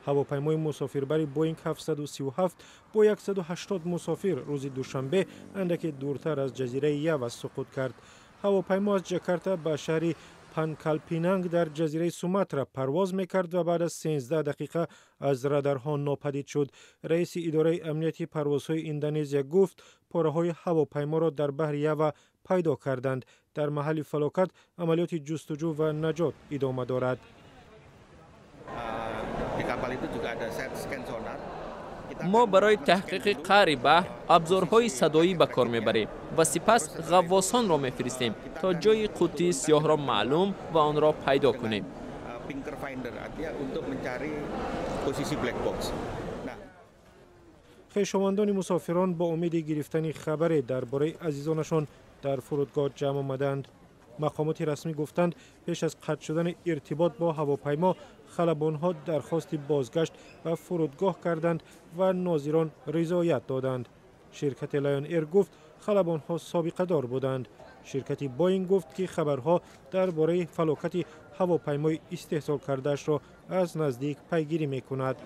Ҳавопаймои мусофирбари Боинг 737 бо 180 мусофир рӯзи душанбе андаке дуртар аз ҷазираи Ява суқут кард. Ҳавопаймо аз Ҷакарта ба шаҳри Панкалпинанг дар ҷазираи Суматра парвоз мекард ва баъд аз 13 дақиқа аз радарҳо нопадид шуд. Раиси идораи амнияти парвозҳои Индонезия гуфт, пораҳои ҳавопайморо дар баҳри Ява пайдо карданд. Дар маҳалли фалокат амалиёти ҷустуҷӯ ва наҷот идома дорад. Мо барои таҳқиқи қаъри баҳр абзорҳои садоӣ ба кор мебарем ва сипас ғаввосонро мефиристем, то ҷойи қуттии сиёҳро маълум ва онро пайдо кунем. Хешовандони мусофирон бо умеди гирифтани хабаре дар бораи азизонашон дар фурудгоҳ ҷамъ омаданд. Мақомоти расмӣ гуфтанд, пеш аз қатъ шудани иртибот бо ҳавопаймо халабонҳо дархости бозгашт ба фурудгоҳ карданд ва нозирон ризоят доданд. Ширкати Лайон Эр гуфт, халабонҳо собиқадор буданд. Ширкати Боинг гуфт, ки хабарҳо дар бораи фалокати ҳавопаймои истеҳсол кардаашро аз наздик пайгирӣ мекунад.